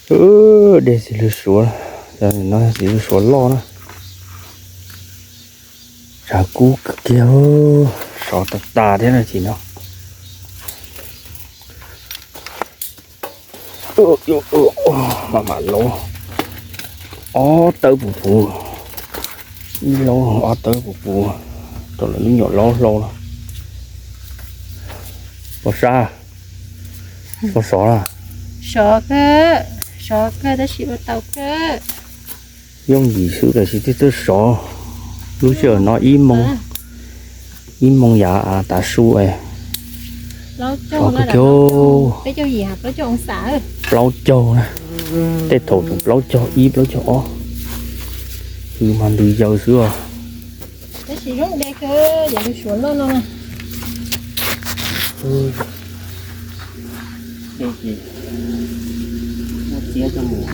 Dej txiv lws suav, no txiv lws suav loj na. Tshav kub kawg kiag, sov tas tas thiab no tsis no. Maj mam laub ob tawb puv puv, ib laub ob tawb puv puv rau lawv lub nyuam laub hlau no. Pos sab, sov sov na. Sov kawg, sov kawg tab sis ua tau kawg. Yooj yim xwb tab sis twb txawj sov. Lub sij hawm no ib moo, ib moo yav tav su es sov kawg kiag, plaub caug na, tej thaum tseem plaub caug ib plaub caug ob, hws mas ntws yaws xwb os. Tab sis zoo de kawg, yog lws suav loj no na. Muaj txiab coj mus,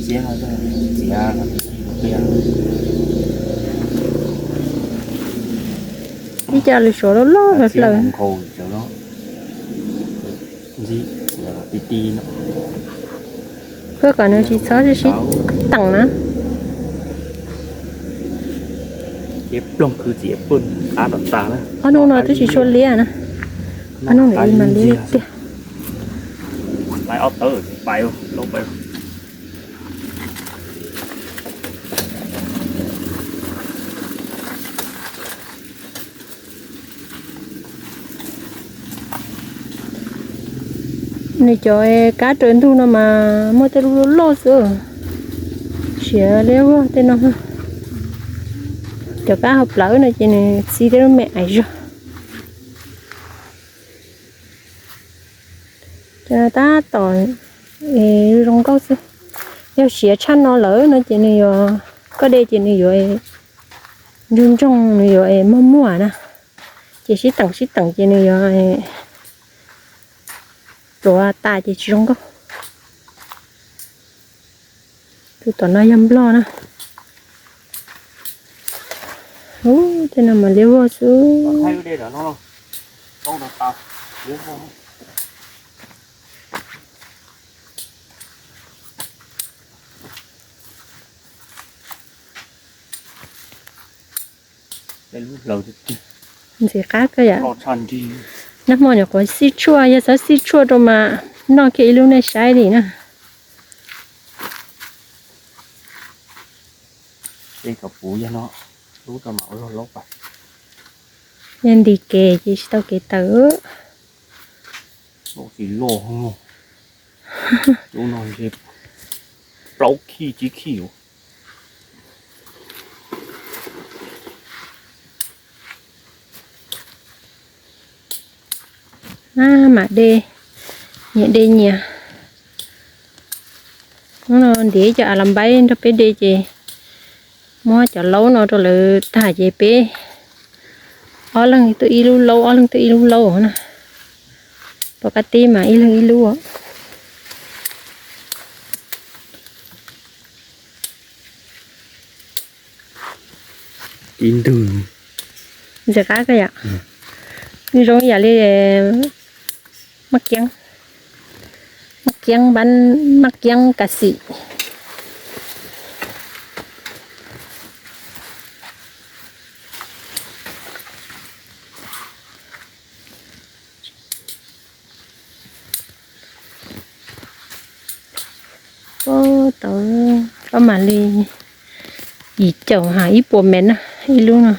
txiab no coj txiav no, ib co lws suav loj loj hlawv hlawv. Ntxi, ti ti no. Koj kom nws tsis txhob sib teem na. Ces ploog khwv txiav pw qab tom tas na. Ob hnub no twb tsis tshua liab na. Ob hnub no mas liab tiag. Pais ob tawb, pais, pais. Nws cov kab raws ntug no mas muaj tej lub loj loj xwb, siav liab vog tej no. Cov kab hauv plawv no ces nws txi tej lub me ais zog. Cov no tab tom zoo nkauj xwb. Yog siav tshaj no lawm no ces nws yuav, koj de ces nws yuav ntsoog ntsoog, nws yuav muag muag na. Ces sib teem sib teem ces nws yuav pluav tas ces tsis zoo nkauj. Tus tom no yog nplog na. Ub, tej no mas liab vog xwb. Ntxim qab kawg yom. Nag hmo nyuam qhuav xij tshuaj, yog txhob xij tshuaj rau mas noj kiag ib lub nej saib li na. Yog nti kev ces tsis tau kev tawm. Plaub khij tsib khij. Mam de, nyias de nyias. Hnub no ntiav cov a la npaib nrog peb de ces muab cov laub no rau lawv tag ces peb ob leeg tuaj ib lub laub, ob leeg tuaj ib lub laub na. Pom qab tib mas ib leeg ib lub. Ib ntwg ntxim qab kawg yom. Nws zoo yam li maj kiab, maj kiab npab, maj kiab kas xim. Tau, tau mam li yim caum ha ib puas mev na, ib lub no.